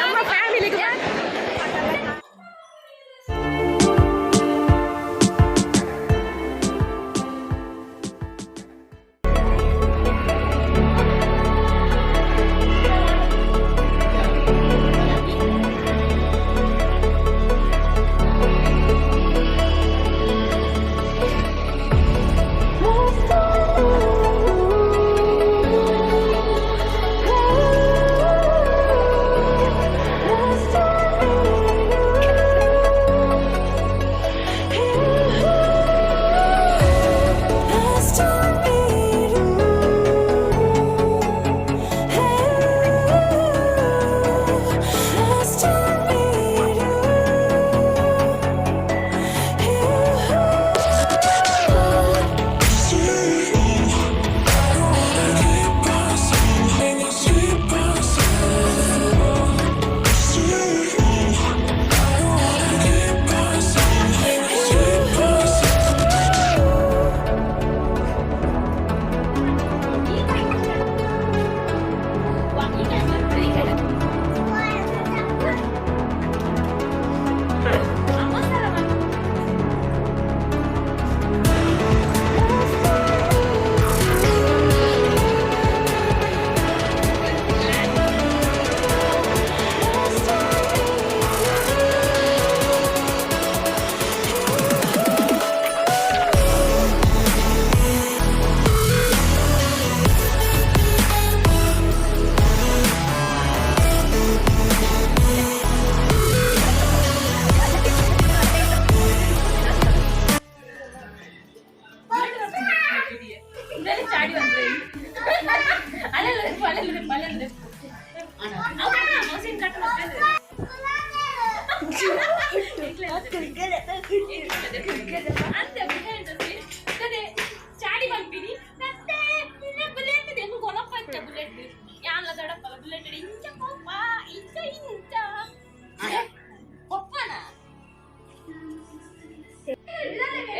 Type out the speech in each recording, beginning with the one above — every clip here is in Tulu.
ನಮ್ಮ ಫ್ಯಾಮಿಲಿಗೆ.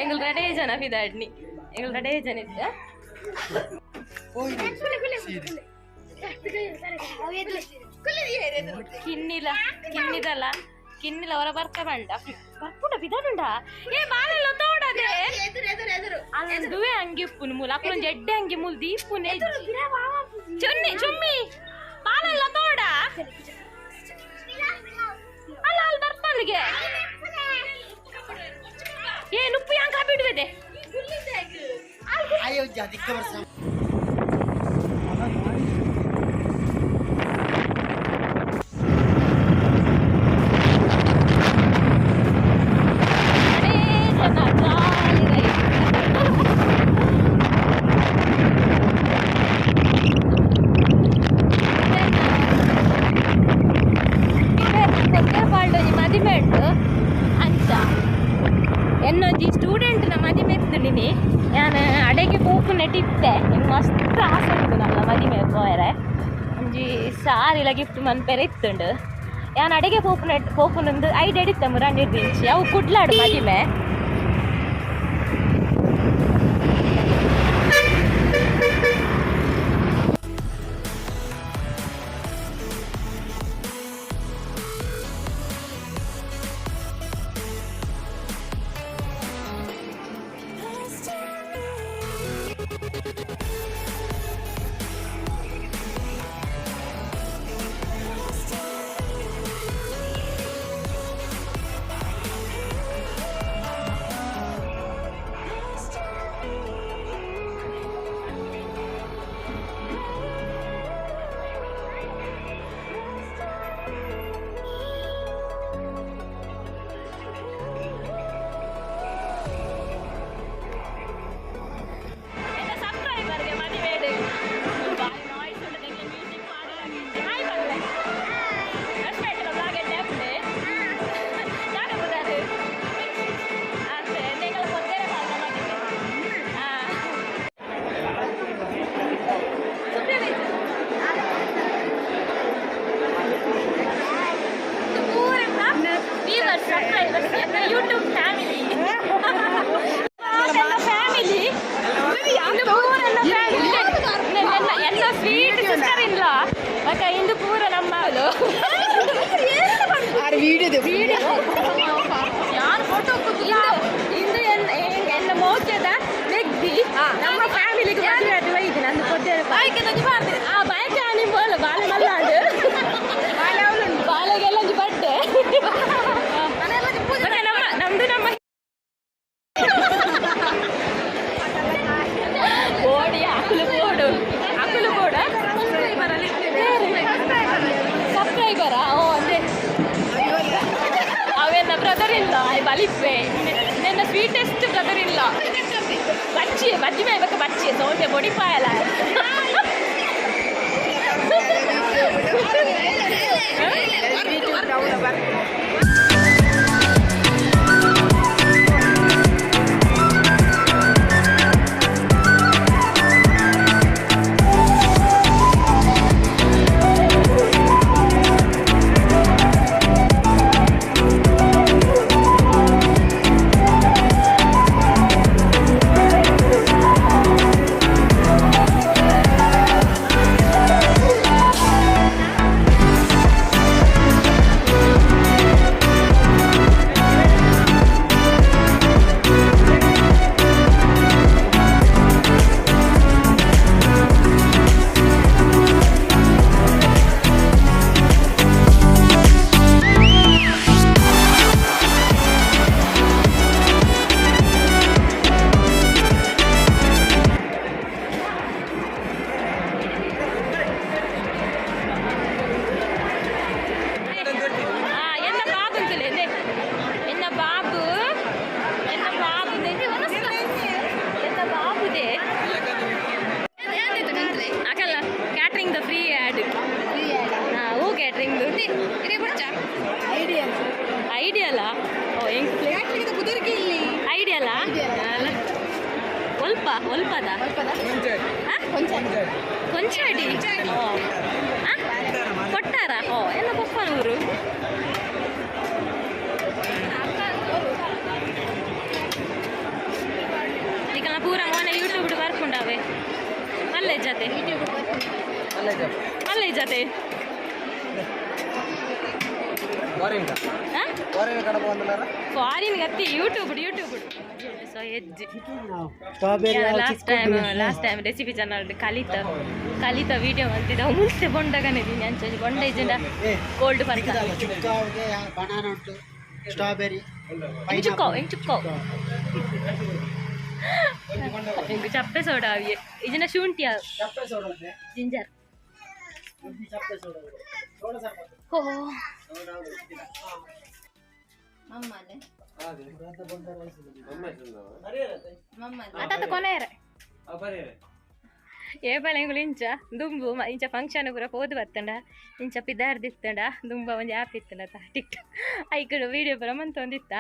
ಎಂಗಲ್ ರಡೇ ಜನ ಫಿದಾಡ್ನಿ, ಎಂಗಲ್ ರಡೇ ಜನ ಇತ್ತ. ಕಿನ್ನಿಲ ಕಿನ್ನಿದಲ್ಲ, ಕಿನ್ನಿಲ ಹೊರ ಬರ್ತಾ ಬಂಡ ಬರ್ಪುಂಡ ಬಿದಾಡುಂಡ. ಏ ಬಾಲೆಲ್ಲ ತೋಡದೆ ಅಲ್ಲುವೆ ಅಂಗಿ ಉಪ್ಪುನು ಮೂಲ ಅಪ್ಪುನ ಎಡ್ಡೆ ಅಂಗಿ ಮೂಲ ದೀಪುನೆ. ಚೊನ್ನಿ ಚೊಮ್ಮಿ ಬಾಲೆಲ್ಲ ತೋಡ ಅಲ್ಲ ಅಲ್ಲಿ ಬರ್ಪಂದಿಗೆ. ಏ ನುಪ್ಪು ಯಾಂಕ ಬಿಡುವೆದೆ. ಅಯ್ಯೋ ದಿಕ್ಕ ಬರ್ಸ. ಅಡೇ ಜನ ಜಾಲಿ ರೈಡ್. ಕೊತ್ತೇಪಾಲ್ಡೊಂಜಿ ಮದಿಮೆ ಉಂಟು ಅಂಚ ಎನ್ನೊಂಜಿ ಸ್ಟೂಡೆಂಟ್ನ ಮದಿಮೆ ಇತ್ತುಂಡಿನಿ. ಯಾನ್ ಅಡೆಗೆ ಪೋಪುನೆಟ್ ಇತ್ತೆ. ಎಂಕ್ ಮಸ್ತ್ ಆಸೆ ಉಂಟು ನನ್ನ ಮದಿಮೆ ಪೋಯರೆ. ಒಂಜಿ ಸಾರಿಲ ಗಿಫ್ಟ್ ಮನ್ಪೆರೆ ಇತ್ತುಂಡು. ಯಾನ್ ಅಡೆಗೆ ಪೋಪುನೆಟ್ ಪೋಪುನೊಂದು ಐಡಿಯಾ ಇತ್ತೆ ಮುರಾನಿಡ್ದಿಂಚಿ. ಅವು ಕುಡ್ಲಾಡು ಮದಿಮೆ. ಎನ್ನ ಸಬ್ಸ್ಕ್ರೈಬರ್ಗೆ ಮದಿಮೆಡ್ ನಾಯ್ಸ್ ಉಂಟು, ಮ್ಯೂಸಿಕ್. ಹಾಯ್ ಬಂದೆ ಅಷ್ಟೇ ಬ್ಲಾಗ್ ಎಡ್ಡೆ ಆಗ್ತದೆ. ದಾದ ಬುದಾರು ಅಂತೆ ಎಂಗಳ ಪೊತ್ತೇರೆ ಪಾಲ್ನ ಮದಿಮೆ. ಹಾಂ, ವೀವರ್ಸ್, ಸಬ್ಸ್ಕ್ರೈಬರ್ಸ್, ಎಲ್ಲ ಯೂಟ್ಯೂಬ್ ಫ್ಯಾಮಿಲಿ, ಎಲ್ಲ ಫ್ಯಾಮಿಲಿ, ಇಂದು ಪೂರ ಎಲ್ಲ ಫ್ಯಾಮಿಲಿ. ಎಲ್ಲ ಎಲ್ಲ ಸ್ವೀಟ್ ಸಿಸ್ಟರ್ ಇಲ್ಲ ಮಕ್ಕ. ಇಂದು ಪೂರ ನಮ್ಮದು. ಬ್ರದರ್ ಇಲ್ಲ I ಬಲಿಪ್ಪೆ ನನ್ನ ಸ್ವೀಟೆಸ್ಟ್ ಬ್ರದರ್ ಇಲ್ಲ. ಬಚ್ಚಿ ಬಜ್ಜಿ ಮೇಬೇಕು ಬಚ್ಚಿ ಸೌಮ್ಯ ಬೊಡಿಪಾಯಲ್ಲ. ಎನ್ನ ಬಾಬು ಅಂತಲೇ ಎನ್ನ ಬಾಬು, ಎನ್ನ ಬಾಬು, ಎನ್ನ ಬಾಬುದೇ ಅಕಲ್ಲ ಕ್ಯಾಟ್ರಿಂಗ್ the free add. ಹೂ ಕ್ಯಾಟ್ರಿಂಗ್ ಐಡಿಯಲ್ಲ. ಓ ಹೆಂಗ್ ಐಡಿಯಲ್ಲ ಒಲ್ಪ ಒಲ್ಪದ ಕೊಂಚಾಡಿ. ಓ ಕೊಟ್ಟಾರ. ಓ ಎಲ್ಲ ಪಪ್ಪನ ಊರು. ಈಗ ಪೂರ ಮೋನೆ ಯೂಟ್ಯೂಬ್ ಬರ್ಪುಂಡಾವೆ. ಮಲ್ಲೆ ಜತೆ ಮಲ್ಲೆ ಜತೆ. ಫಾರಿನ್ ಗತಿ ಯೂಟ್ಯೂಬ್ ಯೂಟ್ಯೂಬ್ ಸೊ ಎಜ್ಜಿ. Last time recipe channel ಕಲಿತ ಕಲಿತ ವಿಡಿಯೋ ಅಂತಿದ್ದ ಮುಂಚೆ ಬೊಂಡಗನೆ ಅಂಚೆ ಬೊಂಡ ಇಜ್ಜಿಂಡ ಕೋಲ್ಡ್ ಪರ್ಕ. ಬನಾನಾ ಉಂಟು, ಸ್ಟ್ರಾಬೆರಿ. ಎಂಚುಕ್ಕೋ ಎಂಚುಕ್ಕೋ ಎಂಕು ಚಪ್ಪೆ ಸೋಡಾ ಅವಿಯೆ ಇಜಿನ ಶುಂಠಿ. ಚಪ್ಪೆ ಸೋಡಾ ಉಂಟೆ. ಜಿಂಜರ್. ಚಪ್ಪೆ ಸೋಡಾ, ಸೋಡಾ ಸರ್ಬತ್ತು. ಓ ಅತ್ತ ಕೊನೆಯರೆ ಏಪಲ ಎಂಕುಲು ಇಂಚ ದುಂಬು ಇಂಚ ಫಂಕ್ಷನ್ ಪೂರ ಪೋದು ಬತ್ತಂಡ ಇಂಚ ಪಿದಾರ್ದಿತ್ತಂಡ ದುಂಬ ಒಂಜಿ ಆ್ಯಪ್ ಇತ್ತಂಡ ಟಿಕ್ ಐಕಡು ವೀಡಿಯೋ ಪೂರ ಮಂತೊಂದಿತ್ತ.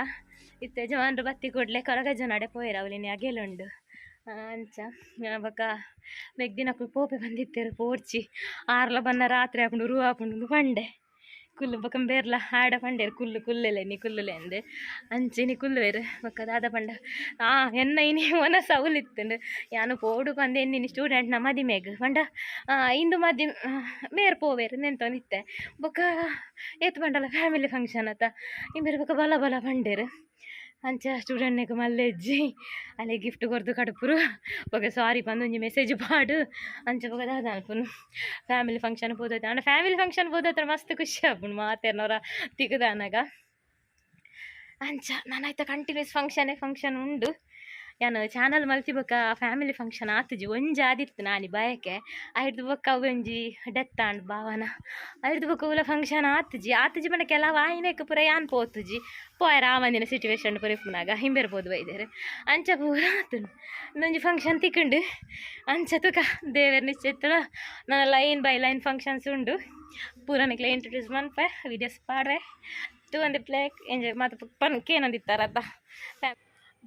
ಇತ್ತೆ ಯಜಮಾನ್ರು ಬತ್ತಿ ಕೂಡಲೇ ಕೊರಗಜ್ಜ ನಡೆ ಪೋಯೆರ್ ಅವಲಿನಿ ಅಗೆಲುಂಡು. ಅಂಚ ಬೊಕ ಮೆಗ್ದಿನಕುಲು ಪೋಪೆ ಬಂದಿತ್ತೆರ್ ಪೋಡ್ಚಿ ಆರ್ಲ ಬನ್ನ ರಾತ್ರಿ ಆಪುಂಡು ರು ಆಪುಂಡು ಪಂಡೆ ಕುಲ್ಲು ಬೊಕ ಬೇರ್ಲ ಆಡ ಪಂಡೇರು ಕುಲ್ಲು ಕುಲ್ಲೆಲೆ ನೀ ಕುಲ್ಲುಲೆ ಅಂದೆ ಅಂಚೆನಿ ಕುಲ್ಲುವೆರ್. ಬೊಕ ದಾದ ಪಂಡ ಆ ಎನ್ನ ಇನಿ ಒನಸ ಅವ್ಲು ಯಾನು ಪೋಡು ಪಂದೆ ಎನ್ನಿನಿ ಸ್ಟೂಡೆಂಟ್ನ ಮದಿಮೆಗ್ ಪಂಡ ಇಂದು ಮದಿ ಮೇರ್ ಪೋವೆರ್ ನೆಂತೊಂದಿತ್ತೆ. ಬೊಕ ಏತ್ ಪಂಡಲ ಫ್ಯಾಮಿಲಿ ಫಂಕ್ಷನ್ ಅತ್ತ ಇಂಬೆರ್ ಬೊಕ ಬಲ ಬಲ ಪಂಡೇರು. ಅಂಚ ಸ್ಟೂಡೆಂಟ್ನೆಗ್ ಮಲ್ಲೆಜ್ಜಿ ಅಲೆ ಗಿಫ್ಟ್ ಕೊರ್ದು ಕಡುಪುರು ಬೊಕ ಸಾರಿ ಪಂದೊಂಜಿ ಮೆಸೇಜ್ ಪಾಡು ಅಂಚ ಬೊಕ ದಾದ ಅನ್ಪುನು ಫ್ಯಾಮಿಲಿ ಫಂಕ್ಷನ್ ಪೋದೈತೆ. ಆಂಡ ಫ್ಯಾಮಿಲಿ ಫಂಕ್ಷನ್ ಪೋದತ್ರ ಮಸ್ತ್ ಖುಷಿ ಆಪುಂಡು ಮಾತೆರ್ನವರ ತಿಕ್ಕುದಾನಗ. ಅಂಚ ನಾನಾಯ್ತ ಕಂಟಿನ್ಯೂಸ್ ಫಂಕ್ಷನೇ ಫಂಕ್ಷನ್ ಉಂಡು. ಯಾನು ಚಾನಲ್ ಮಲ್ತಿ ಬೊಕ ಫ್ಯಾಮಿಲಿ ಫಂಕ್ಷನ್ ಆತುಜಿ ಒಂಜಿ ಆದಿತ್ತು ನಾನಿ ಬಯಕೆ ಐಡ್ದು ಬೊಕ್ಕ ಅವು ಒಂಜಿ ಡೆತ್ ಆಂಡ್ ಭಾವನ ಐಡ್ದು ಬೊಕ್ಕ ಉಲ ಫಂಕ್ಷನ್ ಆತುಜಿ ಆತುಜಿ ಪಂಡ ಕೆಲವು ಆಯಿನೆಕ್ ಪೂರ ಯಾನ್ ಪೋತುಜಿ ಪೋಯರ ಆವಂದಿನ ಸಿಚುವೇಶನ್ ಪೂರ ಇಪ್ಪುನಾಗ ಹಿಂಬೆರ್ ಪೋದು ಬೈದೆರ್ ಅಂಚ ಪೂರ ಆತುಂಡು. ಒಂಜಿ ಫಂಕ್ಷನ್ ತಿಕ್ಕುಂಡು ಅಂಚ ತುಕ ದೇವೆರ್ ನಿಶ್ಚಿತ ನನ್ನ ಲೈನ್ ಬೈ ಲೈನ್ ಫಂಕ್ಷನ್ಸ್ ಉಂಡು ಪೂರ ನಿಕ್ಲೆ ಇಂಟ್ರೊಡ್ಯೂಸ್ ಮನ್ಪೆ ವೀಡಿಯೋಸ್ ಪಾಡ್ವೆ ತೂ ಒಂದು ಪ್ಲೇಕ್ ಎಂಜಾಯ್ ಮಾತ ಪನ್ ಕೇನೊಂದಿತ್ತಾರತ್ತ.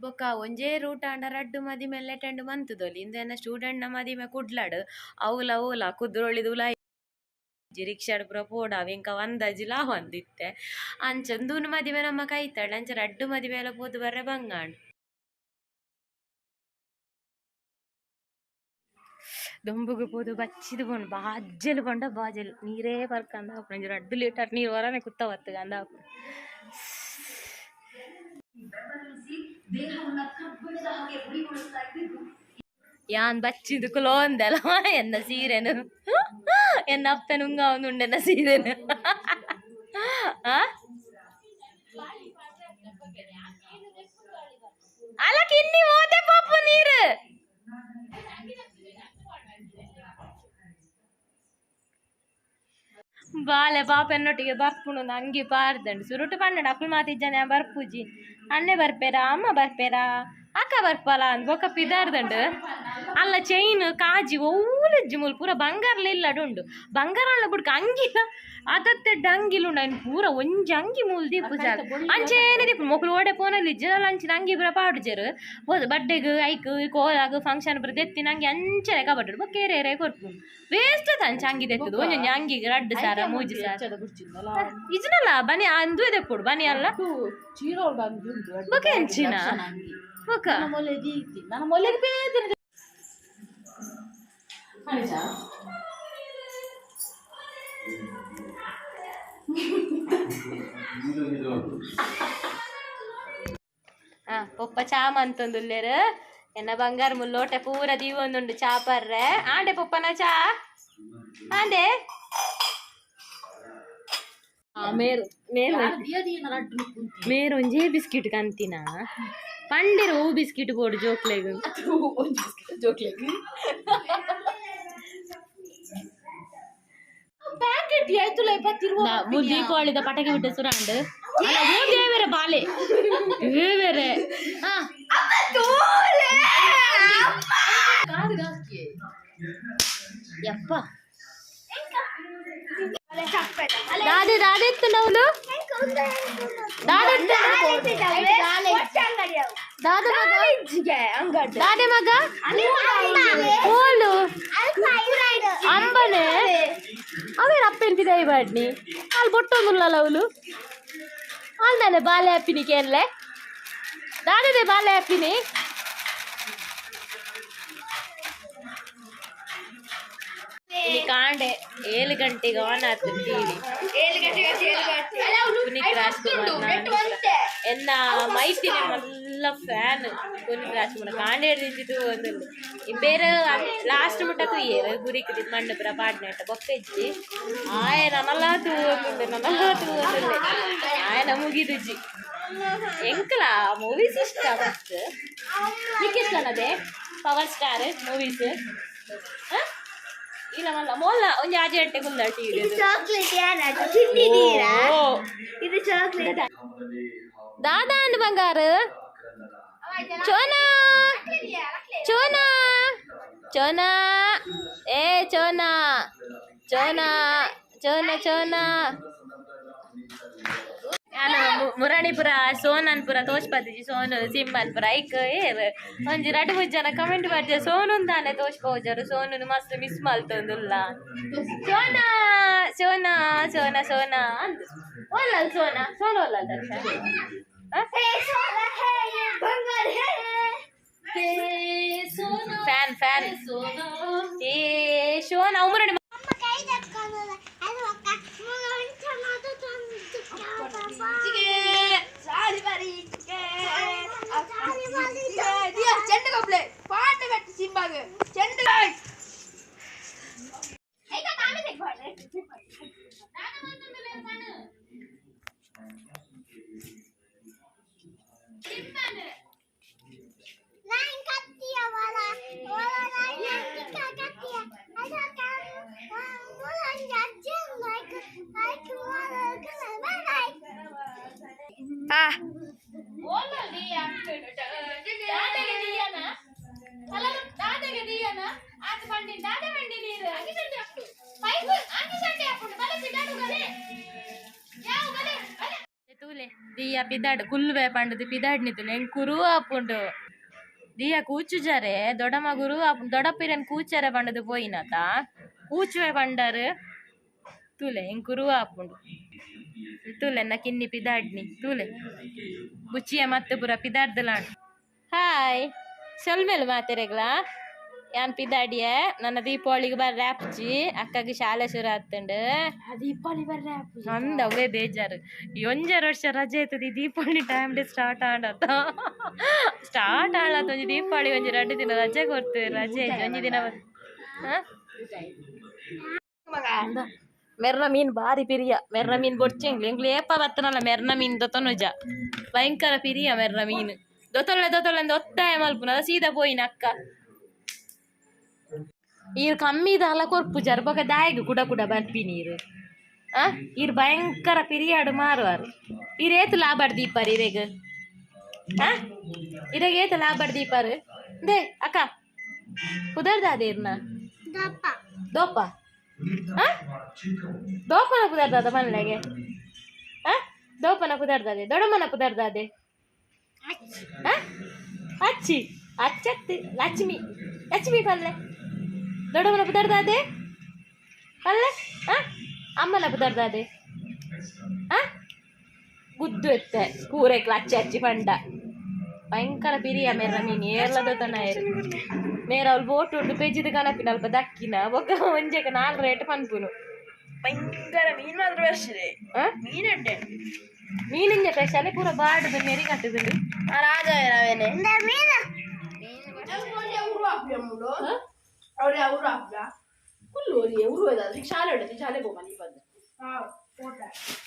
ಬೊಕ ಒಂಜೇ ರೂಟ್ ಆಂಡ ರಡ್ಡು ಮದಿಮೆಲ್ ಅಟೆಂಡ್ ಮಂತುದೊಲಿ ಇಂದೆನ ಸ್ಟೂಡೆಂಟ್ನ ಮದಿಮೆ ಕುಡ್ಲಡ್ ಅವ್ಲ ಓಲ ಕುದ್ರೋಳಿದ ಉಲಾಯಿ ರಿಕ್ಷಾಡ್ ಪೂರ ಪೋಡ ಎಂಕ ಒಂದಜಿಲ ಒಂದಿತ್ತೆ ಅಂಚ ಉಂದೂನು ಮದಿಮೆ ನಮ್ಮ ಕೈತಾಳ ಅಂಚ ರಡ್ಡು ಮದಿಮೆಲ ಪೋದು ಬರ್ರೆ ಬಂಗಾಂಡ್. ದೊಂಬುಗು ಪೋದು ಬಚ್ಚಿದ್ ಪೋಂಡು ಬಾಜೆಲ್ ಪಂಡ ಬಾಜೆಲ್ ನೀರೇ ಪರ್ಕಂದ ಆಪುಂಡು ಒಂಜಿ 2 ಲೀಟರ್ ನೀರು ಒರನೆ ಕುತ್ತ ಬತ್ತುಗಂದ ಆಪುಂಡು. ಯಾನ್ ಬಚ್ಚಿದ್ ಕುಲೋಂದೆಲ ಎನ್ನ ಸೀರೆನು ಎನ್ನ ಅಪ್ಪೆ ನುಂಗಾವೊಂದುಂಡು ಎನ್ನ ಸೀರೆನು ಆ ಅಲ್ಲ ಕಿನ್ನಿ ಮೋತೆ ಪಪ್ಪು ನೀರು ಬಾಲೆ ಪಾಪ ಎನ್ನೊಟ್ಟಿಗೆ ಬರ್ಪುಂಡು ಅಂಗಿ ಪಾರ್ದಂಡು ಸುರುಟು ಪನ್ನಡ ಅಕ್ಲು ಮಾತಿಜ್ಜನೆ ಬರ್ಪುಜಿ ಅಣ್ಣೆ ಬರ್ಪೇರಾ ಅಮ್ಮ ಬರ್ಪೇರಾ ಅಕ್ಕ ಬರ್ಪಲ ಅಂದ್ ಬೊಕ ಪಿದಾರ್ದಂಡು ಅಲ್ಲ ಚೈನ್ ಕಾಜಿ ಒವ್ವುಲಜ್ಜಿ ಮೂಲು ಪೂರ ಬಂಗಾರಲ ಇಲ್ಲ ಉಂಡು ಬಂಗಾರಲ್ಲ ಬುಡ್ಕ ಅಂಗಿಲ ಅದತ್ತೆಡ್ಡ ಅಂಗಿಲು ಉಂಡು ಐನ್ ಪೂರ ಒಂಜಿ ಅಂಗಿ ಮೂಲು ದೀಪು ಜಾಗ ಅಂಚೇನೆ ದೀಪು ಮೊಕ್ಲು ಓಡೆ ಪೋನಲ್ಲಿ ಇಜ್ಜನಲ್ಲ ಅಂಚಿನ ಅಂಗಿ ಪೂರ ಪಾಡುಜೆರು ಬಡ್ಡೆಗ್ ಐಕ್ ಕೋಲಾಗ ಫಂಕ್ಷನ್ ಪೂರ ದೆತ್ತಿನ ಅಂಗಿ ಅಂಚನೆ ಕಬಡ್ಡು ಬೊಕ್ಕ ಏರೆ ಕೊರ್ಪು ವೇಸ್ಟ್ ಅದ ಅಂಚ ಅಂಗಿ ದೆತ್ತದು ಒಂಜೊಂಜಿ ಅಂಗಿಗೆ 2 ಸಾರ 3 ಸಾರ ಇಜ್ನಲ್ಲ ಬನಿ ಅಂದು ದೆಪ್ಪುಡು ಬನಿ ಅಲ್ಲ ಬೊಕ ಎಂಚಿನ ಬೊಕ ಆ ಪೊಪ್ಪ ಚಾ ಮಂತೊಂದುಲ್ಲೆರ್ ಎನ್ನ ಬಂಗಾರ ಮುಲ್ಲೋಟೆ ಪೂರ ದೀವೊಂದುಂಡು ಚಾ ಪರ್ರೆ ಆಂಡೆ ಪೊಪ್ಪನ ಚಾ ಆಂಡೆ ಮೇರು ಮೇರು ಮೇರು ಒಂಜೇ ಬಿಸ್ಕಿಟ್ ಕಂತಿನ ಪಂಡಿರು ಹೂ ಬಿಸ್ಕಿಟ್ ಬೋಡು ಜೋಕ್ಲೆಗ್. ಜೋಕ್ಲೆಗ್ ಪ್ಯಾಕೆಟ್ ಆಯ್ತುಲ. ದೀಪಾವಳಿದ ಪಟಾಕಿ ಬಿಟ್ಟ ಸುರಾಂಡ್ ಅಲ್ಲ ಹೂ ದೇವರೇ ಬಾಲೆ ದೇವರೇ. ಹಾ. ಯಪ್ಪ ದಾದೆ ದಾದೆ ಎತ್ತುಂಡವನು ದಾದೆ ದಾದ ಮಗ ದಾದೆ ಮಗ ಓಲು ಅಂಬನೆ ಅವೇನು ಅಪ್ಪೆನ್ ಪಿದಾಯಿ ಬಾಡ್ನಿ ಅಲ್ಲಿ ಬೊಟ್ಟೊಂದುಲ್ಲಲ್ಲ ಅವಳು ಅಲ್ದಾನೆ ಬಾಲೆ ಹಪ್ಪಿನಿ ಕೇರ್ಲೆ ದಾದೆ ಬಾಲೆ ಹಪ್ಪಿನಿ. ಇಲ್ಲಿ ಕಾಂಡೆ 7 ಗಂಟೆಗೆ ಆನ್ ಆಗ್ತದೆ ಟಿವಿ. ಪುನೀತ್ ರಾಜ್ಕುಮಾರ್ ಎನ್ನ ಮೈತಿನ ಮಲ್ಲ ಫ್ಯಾನ್ ಪುನೀತ್ ರಾಜ್ಕುಮಾರ್. ಕಾಂಡೆ ಹಿಡ್ದಿದ್ದು ಒಂದು ಬೇರೆ ಲಾಸ್ಟ್ ಮುಟ್ಟ ತೂಯೇರು ಗುರಿಕ್ ಮಣ್ಣು ಪುರ ಪಾಡ್ನೆಟ್ಟ ಬೊಕ್ಕ ಇಜ್ಜಿ. ಆಯ ನನಲ ತೂವೊಂದುಲ್ಲೆ, ನನಲ ತೂವೊಂದುಲ್ಲೆ, ಆಯನ ಮುಗಿದುಜಿ. ಎಂಕಲ ಮೂವೀಸ್ ಇಷ್ಟ ಮಸ್ತ್. ನಿಕ್ಕೆ ಇಷ್ಟ ಅದೇ ಪವರ್ ಸ್ಟಾರ್ ಮೂವೀಸ್ ಇಲ್ಲ ಮಲ್ಲ ಮೋಲ್ಲ ಒಂಜಿ ಆಜೆ ಗಂಟೆ ಕುಲ್ಲ ಟಿವಿ. ಚಾಕ್ಲೇಟ್ ಯಾರಾದ್ರು ತಿಂದಿದ್ದೀರಾ? ಇದು ಚಾಕ್ಲೇಟ್. ದಾದಾ ಅಂಡ್ ಬಂಗಾರು. ಚೋನಾ ಚೋನಾ ಚೋನಾ ಏ ಚೋನಾ ಚೋನಾ ಚೋನಾ ಚೋನಾ. ಯಾನ ಮುರಾಣಿಪುರ ಸೋನನ್ಪುರ ತೋಷ್ಪತಿಜಿ ಸೋನು ಸಿಂಬನ್ಪುರ ಐಕ್ ಏರ್ ಒಂಜಿ ರಡ್ಡ್ ಮೂಜಿ ಜನ ಕಮೆಂಟ್ ಮಾಡ್ಜೆ ಸೋನುನ್ ದಾನೆ ತೋಷ್ಪೋಜರು, ಸೋನುನು ಮಸ್ತ್ ಮಿಸ್ ಮಲ್ತೊಂದುಲ್ಲ. ಸೋನಾ ಸೋನಾ ಸೋನಾ ಸೋನಾ ಅಂದ್ ಓಲ್ಲಲ್ ಸೋನಾ ಸೋನು ಓಲ್ಲಲ್ ದರ್ಶ. ಫ್ಯಾನ್ ಫ್ಯಾನ್ ಏ ಶೋನಾ ಉಮರಡಿ. ಚೆಂಡು ಕಪ್ಲೆ ಪಾಂಡೆ ಬೆಟ್ಟ ಸಿಂಬಾಗ ಚೆಂಡು. ತೂಲೆ ದಿಯಾ ಪಿದಾಡ್ ಕುಲ್ವೆ ಪಂಡದು ಪಿದಾಡ್ನಿ ತುಲೆ ಎಂಕ್ ಕುರು ಆಪುಂಡು. ದಿಯಾ ಕೂಚುಜಾರೆ ದೊಡಮ ಗುರು ಆಪುಂಡು. ದೊಡಪ್ಪಿರನ್ ಕೂಚರೆ ಪಂಡದು ಪೋಯಿನತ ಕೂಚುವೆ ಪಂಡರು. ತೂಲೆ ಎಂಕ್ ಕುರು ಆಪುಂಡು. ತೂಲೆ ನ ಕಿನ್ನಿ ಪಿದಾಡ್ನಿ ತೂಲೆ ಬುಚ್ಚಿಯ ಮತ್ತೆ ಪೂರ ಪಿದಾಡ್ದಲಾಂಡ್. ಹಾಯ್ ಸೊಲ್ಮೆಲು ಮಾತೆರೆಗ್ಲಾ. ಯಾನ್ ಪಿದಾಡಿಯೆ. ನನ್ನ ದೀಪಾವಳಿಗೆ ಬರ್ರೆ ಆಪುಜಿ, ಅಕ್ಕಗೆ ಶಾಲೆ ಶುರು ಆತುಂಡು. ದೀಪಾವಳಿ ಬರ್ರೆ. ಅಂದ ಅವೇ ಬೇಜಾರು. ಈ ಒಂಜಾರು ವರ್ಷ ರಜೆ ಆಯ್ತದ ಈ ದೀಪಾವಳಿ ಟೈಮ್ ಸ್ಟಾರ್ಟ್ ಆಂಡತ ಸ್ಟಾರ್ಟ್ ಆಳತ್ತ. ಒಂಜಿ ದೀಪಾವಳಿ ಒಂಜಿ 2 ದಿನ ರಜೆ ಕೊಡ್ತೇವೆ, ರಜೆ ಐತಿ ಒಂಜಿ ದಿನ. ಹ? ಮೆರ್ನ ಮೀನ್ ಬಾರಿ ಪಿರಿಯ. ಮೆರ್ನ ಮೀನ್ ಬೊಡ್ಚೆಂಗ್ಲು ಎಂಗ್ಲು ಏಪ ಬತ್ತನಲ್ಲ ಮೆರ್ನ ಮೀನ್ ದೊತನುಜ. ಭಯಂಕರ ಪಿರಿಯ ಮೆರ್ನ ಮೀನ್. ದೊತೊಲ್ಲೆ ದೊತೊಲ್ಲೆ ಅಂದ್ ಒತ್ತಾಯ ಮಲ್ಪುನ ಅದ ಸೀದಾ ಪೋಯಿನ ಅಕ್ಕ. ಈರ್ ಕಮ್ಮಿ ದಾಲ ಕೊರ್ಪುಜಾರ್ ಬೊಕ ದಾಯೆಗ್ ಕುಡ ಕುಡ ಬರ್ಪಿ ನೀರು. ಆ ಇರ್ ಭಯಂಕರ ಪಿರಿಯಾಡು ಮಾರುವಾರು ಇರೇತು ಲಾಬಾಡ್ ದೀಪಾರು ಇರೆಗ್ ಆ ಇರೆಗ್ ಏತು ಲಾಬಾಡ್ ದೀಪಾರು they ಅಕ್ಕ ಪುದರ್ದಾದೆ ಇರ್ನ ದೋಪ ಆ ದೋಪನ ಪುದರ್ದಾದ ಮನ್ಲೆಗೆ ಆ ದೋಪನ ಪುದರ್ದಾದೆ ದೊಡಮನ ಪುದರ್ದಾದೆ ಆ ಅಚ್ಚಿ ಅಚ್ಚತ್ತಿ ಲಕ್ಷ್ಮಿ ಲಕ್ಷ್ಮಿ ಪಲ್ಲೆ ದೊಡ್ಡಮ್ಮನ ಪುದರ್ದಾದೆ ಪಲ್ಲೆ ಆ ಅಮ್ಮನ ಪುದರ್ದಾದೆ ಆ ಗುದ್ದು ಎತ್ತೆ ಪೂರೈಕ್ಲ ಅಚ್ಚಿ ಅಚ್ಚಿ ಪಂಡ ಭಯಂಕರ ಪಿರಿಯ ಮೇರ ನೀನು ಏರ್ಲದ ತನ ಮೇರ ಅವ್ಳು ಬೋಟ್ ಉಂಡು ಪೆಜಿದ ಕನಪಿನ ಅಲ್ಪ ದಕ್ಕಿನ ಬೊಕ್ಕ ಒಂಜೆಗೆ ನಾಲ್ ರೇಟ್ ಪನ್ಪುನು. ಭಯಂಕರ ಮೀನ್ ಮಾತ್ರ ಫ್ರೆಶ್. ಆ? ಮೀನ್ ಅಡ್ಡೆ. ಮೀನಿಂಜ ಫ್ರೆಶ್ ಅಲ್ಲೇ ಪೂರ ಬಾಡದ ಮೇರಿ ಕಟ್ಟುದುಂಡು. ರಾಜ ಅವೇನೆ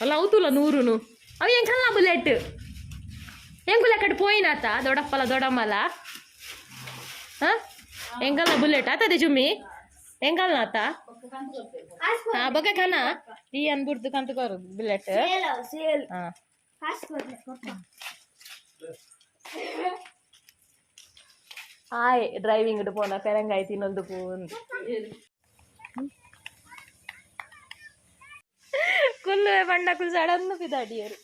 ಅಲ್ಲ ಅವತುಲ ನೂರುನು ಅವು ಎಂಕಲ್ಲ ಬುಲೆಟ್ ಎಂಕುಲ ಕಡೆ ಪೋಯಿನಾತ ದೊಡ್ಡಪ್ಪಲ ದೊಡ್ಡಮ್ಮಲ ಹಾ ಎಂಕಲ್ಲ ಬುಲೆಟ್ ಆತದೆ ಜುಮ್ಮಿ ಎಂಕಲ್ನಾತ ಹಾ ಬೊಕ್ಕ ಖಾನ ಈ ಅನ್ಬುಡ್ದು ಕಂತಕೋರು ಬುಲೆಟ್. ಹಾ ಆಯ್ ಡ್ರೈವಿಂಗ್ ಪೋನ ಪೆರಂಗಾಯ್ ತಿನ್ನೊಂದು ಪೂಂದು ಕುಲ್ಲು ಪಂಡ ಕುಲ್ ಸಡನ್ ಪಿದಾಡಿಯರು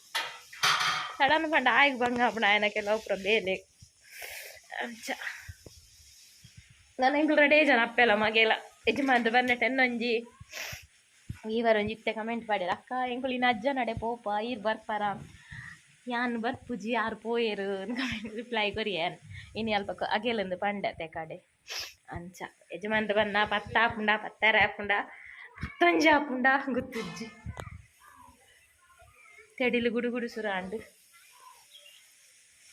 ಸಡನ್ ಪಂಡ ಆಯ್ಗ್ ಬಂಗ ಅಪ್ಪಣ ಆಯನ ಕೆಲವು ಬೇಲೆ ಅಂಚ ನಾನು ಇಂಕ್ಲು ರೆಡಿ ಜನ ಅಪ್ಪೆಲ್ಲ ಮಗೆಲ್ಲ ಯಜಮಾನ್ರು ಬನ್ನೆಟ್ ಎನ್ನೊಂಜಿ ಈ ವಾರ ಒಂಜಿ ಇತ್ತೆ ಕಮೆಂಟ್ ಪಾಡ್ಯಾರ ಅಕ್ಕ ಎಂಕುಲು ಇನ್ನು ಅಜ್ಜ ನಡೆ ಪೋಪ ಈರ್ ಬರ್ಪಾರ ಯಾನ್ ಬರ್ಪುಜಿ ಯಾರು ಪೋಯೆರು ಕಮೆಂಟ್ ರಿಪ್ಲೈ ಕೊರಿಯನ್ ಇನಿ ಅಲ್ಪ ಅಗೆಲಂದು ಪಂಡೆ ತೆಕಾಡೆ ಅಂಚ ಯಜಮಾನ್ರು ಬನ್ನ ಪತ್ತ ಆಪುಂಡ ಪತ್ತಾರೆ ಆಪುಂಡ ಪತ್ತೊಂಜಿ ಆಪುಂಡ ಗೊತ್ತುಜ್ಜಿ ತೆಡಿಲು ಗುಡು ಗುಡು ಸುರಾಂಡು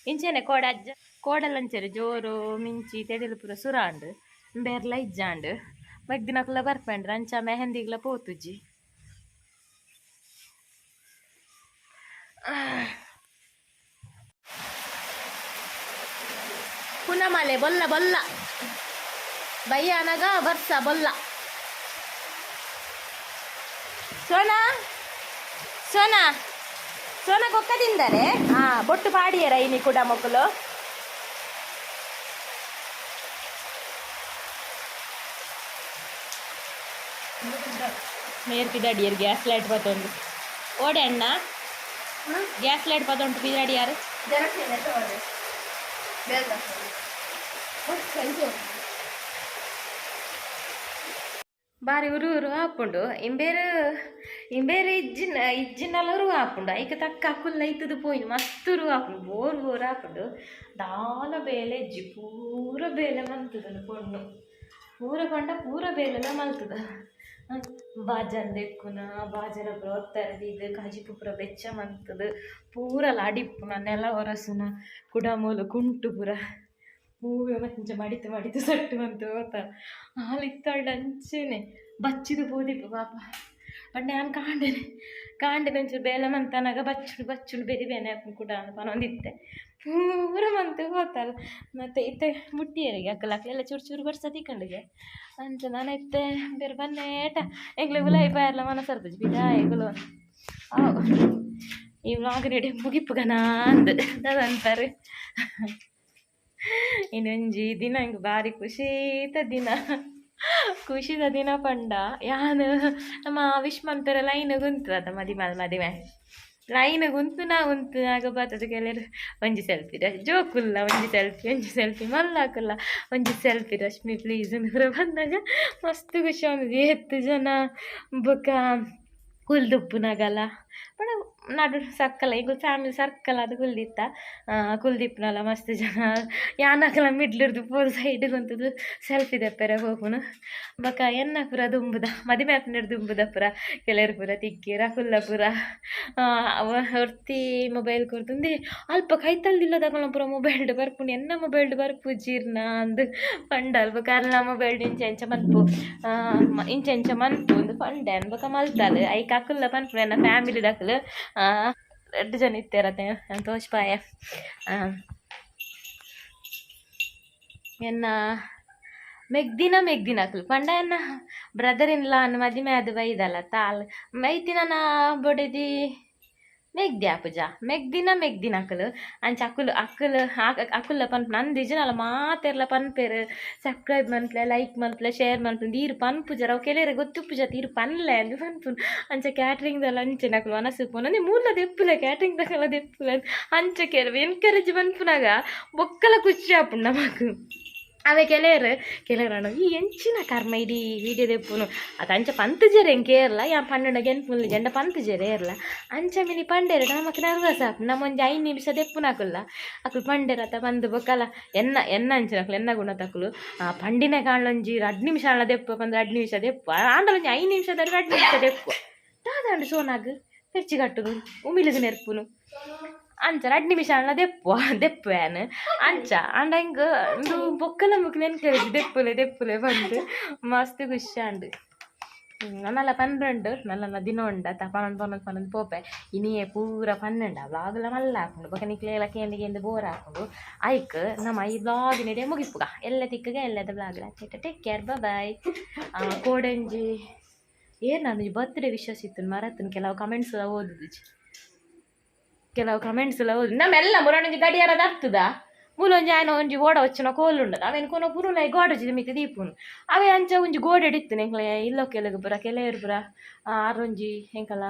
ಇಂಚೆನೆ ಕೋಡ ಅಜ್ಜ ಕೋಡಲಂಚೆರೆ ಜೋರು ಮಿಂಚಿ ತೆಡಿಲು ಪೂರ ಸುರಾಂಡು ಬೆರ್ಲ ಇಜ್ಜಾಂಡು ದಿನಕ್ಲ ಬರ್ಪಂಡ್ರ ಅಂಚ ಮೆಹಂದಿಗ್ಲ ಪೋತುಜಿ ಪುನಮಲೆ ಬೊಲ್ಲ ಬೊಲ್ಲ ಬಯ್ಯಾನಗ ಬರ್ಸ ಬೊಲ್ಲ ಸೋನಾ ಸೋನಾ ಸೋನಾ ಕೊಕ್ಕದಿಂದರೆ ಹಾ ಬೊಟ್ಟು ಪಾಡಿಯರ ಇನಿ ಕೂಡ ಮಕ್ಕಳು ಮೇರ್ ಪಿದಾಡಿಯರ್ ಗ್ಯಾಸ್ ಲೈಟ್ ಬತ್ತೊಂದು ಓಡೆ ಅಣ್ಣ ಗ್ಯಾಸ್ ಲೈಟ್ ಪತ್ತೊಂಟು ಪಿದಾಡಿಯಾರು. ಬಾರಿ ಉರು ಉರು ಆಪುಂಡು ಇಂಬೇರು ಇಂಬೇರು ಇಜ್ಜಿನ ಇಜ್ಜಿನಲ ಉರು ಆಪುಂಡು ಐಕ ತಕ್ಕ ಅಕುಲ್ಲ ಇತ್ತದು ಪೋಯಿನ ಮಸ್ತ್ ಉರು ಆಪುಂಡು ಬೋರ್ ಬೋರ್ ಆಪುಂಡು ದಾಲ ಬೇಲೆ ಇಜ್ಜಿ ಪೂರ ಬೇಲೆ ಮಂತುದನು ಪೊಣ್ಣು ಪೂರ ಪಂಡ ಪೂರ ಬೇಲೆಲ ಮಲ್ತದ ಬಾಜನ್ ದೆಕ್ಕುನ ಬಾಜನ ಪೂರ ಒತ್ತರದಿದ್ದು ಕಜಿಪು ಪೂರ ಬೆಚ್ಚ ಮಂತದು ಪೂರ ಅಡಿಪ್ಪುನ ನೆಲ ಒರಸುನ ಕುಡಮೂಲು ಕುಂಟು ಪೂರ ಹೂವೆ ಮಂಚ ಮಡಿತು ಮಡಿತು ಸಟ್ಟು ಮಂತು ಹೋತ ಹಾಲಿತ್ತಾಳ್ಡ ಅಂಚೆನೆ ಬಚ್ಚಿದು ಪೋದಿಪ್ಪು ಪಾಪ ಪಂಡ ಯಾನ್ ಕಾಂಡೆನೆ ಕಾಂಡೆನೆ ಒಂಚೂರು ಬೇಲೆ ಮಂತನಾಗ ಬಚ್ಚುಡು ಬಚ್ಚುಡು ಬೆರಿ ಬೇನೆ ಕೂಡ ಪನೊಂದಿತ್ತೆ ಪೂರ ಮಂತು ಹೋತಲ್ಲ ಮತ್ತೆ ಇತ್ತೆ ಮುಟ್ಟಿಯರಿಗೆ ಅಕ್ಕಲ ಅಕ್ಲೆಲ್ಲ ಚೂರು ಚೂರು ಬರ್ಸ ತಿಕ್ಕಂಡಿಗೆ ಅಂಚ ನಾನು ಇತ್ತೆ ಬೇರೆ ಬನ್ನೇಟ ಎಂಗ್ಲೆ ಉಲಾಯಿ ಬಾಯರ್ಲ ಮನಸರ್ಪುಜಿ ಬಿದಾ ಎಂಗುಲು ಆವ್ ಈ ವ್ಲಾಗ್ ರೆಡಿ ಮುಗಿಪುಗನ ಅಂದ್ ದಾದ ಇನ್ನೊಂಜಿ ದಿನ ಹಿಂಗೆ ಭಾರಿ ಖುಷಿತ ದಿನ ಖುಷಿದ ದಿನ ಪಂಡ ಯಾನ್ ನಮ್ಮ ವಿಶ್ ಮನ್ಪೆರೆ ಲೈನ್ ಗುಂತು ಅದ ಮದಿಮಾಲ್ ಮದಿಮೆ ಲೈನ್ ಗುಂತು ನಾ ಉಂತು ಆಗ ಬತ್ತದ ಕೆಲರು ಒಂಜಿ ಸೆಲ್ಫಿ ಜೋಕುಲ್ಲ ಒಂಜಿ ಸೆಲ್ಫಿ ಒಂಜಿ ಸೆಲ್ಫಿ ಮಲ್ಲಾಕುಲ್ಲ ಒಂಜಿ ಸೆಲ್ಫಿ ರಶ್ಮಿ ಪ್ಲೀಸ್ ಅಂದ್ರ ಬಂದಾಗ ಮಸ್ತ್ ಖುಷಿ ಆವೊಂದು ಏತ್ ಜನ ಬೊಕ ಕುಲ್ದುಪ್ಪುನಾಗಲ ಪಂಡ ನಡು ಸರ್ಕಲ್ ಈಗ ಫ್ಯಾಮಿಲಿ ಸರ್ಕಲ್ ಅದು ಕುಲ್ದಿತ್ತ ಕುಲ್ದಿಪ್ಪುನಲ ಮಸ್ತ್ ಜನ ಯಾನಕಲ ಮಿಡ್ಲಿರ್ದು ಪೂರ ಸೈಡ್ಗೆ ಉಂತುದು ಸೆಲ್ಫಿ ದೆಪ್ಪೆರೆ ಪೋಪುನು ಬೊಕ ಎನ್ನ ಪೂರ ದುಂಬುದ ಮದಿಮೆ ಆಪಿನ ದುಂಬುದ ಪೂರ ಕೆಲರು ಪೂರ ತಿಕ್ಕಿರ ಕುಲ್ಲ ಪೂರ ಒರ್ತಿ ಮೊಬೈಲ್ ಕೊರ್ತುಂದೆ ಅಲ್ಪ ಕೈತಲ್ದಿಲ್ಲದಕಲ್ನ ಪೂರ ಮೊಬೈಲ್ಡ್ ಬರ್ಪುಂಡು ಎನ್ನ ಮೊಬೈಲ್ಡ್ ಬರ್ಪುಜೀರ್ನ ಅಂದ್ ಪಂಡ ಅಲ್ಪ ಕರ್ಲ ಮೊಬೈಲ್ಡ್ ಇಂಚ ಇಂಚ ಮನ್ಪು ಇಂಚ ಇಂಚ ಮನ್ಪು ಅಂದ್ ಪಂಡೆ ಬೊಕ ಮಲ್ತಾಲ್ ಐಕ್ ಅಕುಲ್ಲ ಪನ್ಪುನು ಎನ್ನ ಫ್ಯಾಮಿಲಿದಕುಲು ರಡ್ಡ್ ಜನ ಇತ್ತೆರತೆ ತೋಜ್ಪಾಯ ಎನ್ನ ಮೆಗ್ದಿನ ಮೆಗ್ದಿನಕುಲು ಪಂಡ ಎನ್ನ ಬ್ರದರ್ ಇನ್ ಲಾ ಮದಿಮೆ ಆದ್ ಬೈದಲ್ಲ ತಾಲ್ ಮೈತಿನ ಬೊಡೆದಿ ಮೆಗ್ದಿ ಆಪುಜ ಮೆಗ್ದಿನ ಮೆಗ್ದಿನಕುಲು ಅಂಚ ಅಕುಲು ಅಕ್ಕುಲು ಅಕುಲ್ಲ ಪನ್ಪುನ ಅಂದ್ ಇಜ್ಜನಲ್ಲ ಮಾತೆರ್ಲ ಪನ್ಪೆರ್ ಸಬ್ಸ್ಕ್ರೈಬ್ ಮನ್ಪುಲೆ ಲೈಕ್ ಮನ್ಪುಲೆ ಶೇರ್ ಮನ್ಪುಲೆ ಈರ್ ಪನ್ಪುಜರ ಅವು ಕೆಲವೆರ್ ಗೊತ್ತುಪ್ಪುಜ ಈರ್ ಪನ್ಲೆ ಅಂದ್ ಪನ್ಪುನು. ಅಂಚ ಕ್ಯಾಟ್ರಿಂಗ್ದಲ್ಲ ಅಂಚೆನೆ ಅಕುಲು ವನಸ್ ಉಪ್ಪುನು ಮೂಲ ದೆಪ್ಪುಲೆ ಕ್ಯಾಟ್ರಿಂಗ್ ದಕಲ ದೆಪ್ಪುಲೆ ಅಂಚ ಕೆಲವು ಎನ್ಕರೇಜ್ ಮನ್ಪುನಾಗ ಬೊಕ್ಕಲ ಖುಷಿ ಆಪುಂಡು ನಮಕ್. ಅವೆ ಕೆಲವೆರ್ ಕೆಲವೆರ್ ಅಣ್ಣ ಈ ಎಂಚಿನ ಕರ್ಮ ಇಡೀ ವೀಡಿಯೋ ದೆಪ್ಪುನು ಅತ್ ಅಂಚ ಪಂತುಜೆರ್ ಎಂಕ್ ಏರ್ಲ ಯಾನ್ ಪಂಡುಂಡ ಗೆನ್ಪುನು ಜಂಡ ಪಂತುಜೆರ್ ಏರ್ಲ ಅಂಚ ಮಿನಿ ಪಂಡೆರ್ ನಮಕ್ ನರ್ವಸ್ ಆಪುಂಡು ನಮ ಒಂಜಿ 5 ನಿಮಿಷ ದೆಪ್ಪುನಕುಲ್ಲ ಅಕುಲು ಪಂಡೆರ್ ಅತ್ತ ಪಂದ್ ಬೊಕ್ಕಲ ಎನ್ನ ಎನ್ನ ಅಂಚಿನಕುಲು ಎನ್ನ ಗುಣತಕುಲು ಪಂಡಿನ ಕಾಂಡ್ಲೊಂಜಿ 2 ನಿಮಿಷ ಆಂಡ ದೆಪ್ಪು ಪಂದ್ 2 ನಿಮಿಷ ದೆಪ್ಪು ಆಂಡಲ ಒಂಜಿ 5 ನಿಮಿಷ 2 ನಿಮಿಷ ದೆಪ್ಪು ದಾದಾಂಡ್ ಸೋನಾಗ್ ಪೆರ್ಚಿ ಕಟ್ಟುನು ಉಮಿಲಿಗ್ ನೆರ್ಪುನು ಅಂಚ 2 ನಿಮಿಷ ಆಂಡ ದೆಪ್ಪು ದೆಪ್ಪು ಯಾನ್ ಅಂಚ ಆಂಡ ಇಂಗ್ ಉಂದು ಬೊಕ್ಕಲ ಮುಕ್ಲು ಎನ್ಕರೇಜ್ ದೆಪ್ಪುಲೆ ದೆಪ್ಪುಲೆ ಪಂದ್ ಮಸ್ತ್ ಖುಷಿ ಆಂಡ್. ನನಲ ಪನ್ಪುಂಡು ನಲ್ಲನ ದಿನ ಉಂಡು ಅತ್ತ ಪನೊಂದು ಪನೊಂದು ಪನೊಂದು ಪೋಪೆ ಇನಿಯೇ ಪೂರ ಪನ್ನುಂಡ ವ್ಲಾಗ್ಲ ಮಲ್ಲ ಆಪುಂಡು ಬೊಕ ನಿಕ್ಲೆಲ ಕೇಂದ್ ಕೇಂದ್ ಬೋರ್ ಆಪುಂಡು ಐಕ್ ನಮ ಈ ವ್ಲಾಗ್ ಇಡೆ ಮುಗಿಪುಗ ಎಲ್ಲ ತಿಕ್ಕುಗ ಎಲ್ಲದ ವ್ಲಾಗ್ ಟೇಕ್ ಕೇರ್ ಬಾಯ್. ಕೋಡಂಜಿ ಏನ್ ನಾನು ಬರ್ತ್ಡೇ ವಿಶಸ್ ಇತ್ತು ಮರತ್ತನ್ ಕೆಲವು ಕಮೆಂಟ್ಸ್ ಎಲ್ಲ ಓದುದು ಕೆಲವು ಕಮೆಂಟ್ಸ್ ಎಲ್ಲ ಓದು ನಮ್ಮೆಲ್ಲ ಮುರಣಂಜಿ ಗಡಿಯಾರದ ಆಗ್ತದ ಮೂಲೊಂಜಿ ಆಯ್ನ ಒಂಜಿ ಓಡ ವಚ್ಚುನ ಕೋಲುಂಡದ ಅವೇನು ಕೊನ ಪುರುಲೈ ಗೋಡೆ ಮಿತ್ತ ದೀಪುನು ಅವೇ ಅಂಚ ಒಂಜಿ ಗೋಡೆ ಇತ್ತು ಎಂಕ್ಲೆ ಇಲ್ಲೋ ಕೆಲಗ್ ಪೂರ ಕೆಲವರು ಪೂರ ಆರೊಂಜಿ ಎಂಕಲ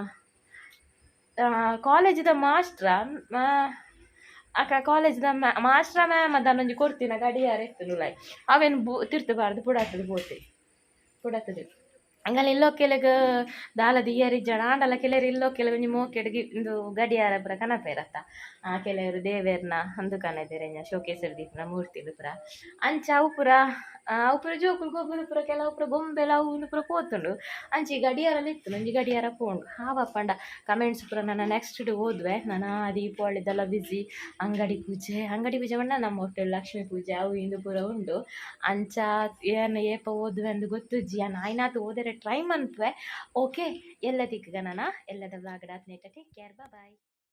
ಕಾಲೇಜಿದ ಮಾಸ್ಟ್ರ ಅಕ್ಕ ಕಾಲೇಜ್ದ ಮಾಸ್ಟ್ರ ಮ್ಯಾಮ್ ಅದನ್ನೊಂಜಿ ಕೊಡ್ತಿನ ಗಡಿಯಾರ ಇತ್ತು ನುಲಾಯ್ ಅವೇನು ಬು ತಿರ್ತು ಬಾರ್ದು ಪುಡಾತದ ಪೋತೆ ಪುಡಾತದೆ ಅಂಗಲ ಇಲ್ಲೋ ಕೆಲಗ್ ದಾಲ ದಿಯರಿ ಜನ ಆಂಡಲ ಕೆಲವರು ಇಲ್ಲೋ ಕೆಲವು ಒಂಜಿ ಮೋಕೆಡ್ ಇಂದು ಗಡಿಯಾರ ಪೂರ ಕನಪೇರತ್ತ ಕೆಲವರು ದೇವೆರ್ನ ಅಂದು ಕನದೆರೆ ಶೋಕೇಸರ್ ದೀಪುನ ಮೂರ್ತಿಲು ಪೂರ ಅಂಚ ಅವು ಪೂರ ಅವು ಪೂರ ಜೋಕುಲು ಗೊಬ್ಬುದು ಪೂರ ಕೆಲವು ಪೂರ ಗೊಂಬೆಲ ಅವು ಉಂದು ಪೂರ ಪೋತುಂಡು. ಅಂಚ ಈ ಗಡಿಯಾರಲ್ಲಿ ಇತ್ತು ಒಂಜಿ ಗಡಿಯಾರ ಪೋಂಡು ಹಾವಪ್ಪಂಡ ಕಮೆಂಟ್ಸ್ ಪೂರ ನನ್ನ ನೆಕ್ಸ್ಟ್ ಡೇ ಓದುವೆ ನಾನು ದೀಪಾವಳಿದೆಲ್ಲ ಬಿಸಿ ಅಂಗಡಿ ಪೂಜೆ ಅಂಗಡಿ ಪೂಜೆ ಪಂಡ ನಮ್ಮ ಹೋಟೆಲ್ ಲಕ್ಷ್ಮೀ ಪೂಜೆ ಅವು ಇಂದು ಪೂರ ಉಂಡು. ಅಂಚ ಏನು ಏಪ ಓದುವೆ ಅಂದು ಗೊತ್ತುಜ್ಜಿ ಯಾನ್ ಆಯ್ನಾತ್ ಓದರೆ ಟ್ರೈ ಮನ್ಪುವೆ. ಓಕೆ ಎಲ್ಲ ತಿಕ್ಕುಗ ನಾನ ಎಲ್ಲದ ವ್ಲಾಗ್ ಟೇಕ್ ಕೇರ್ ಬಾಯ್.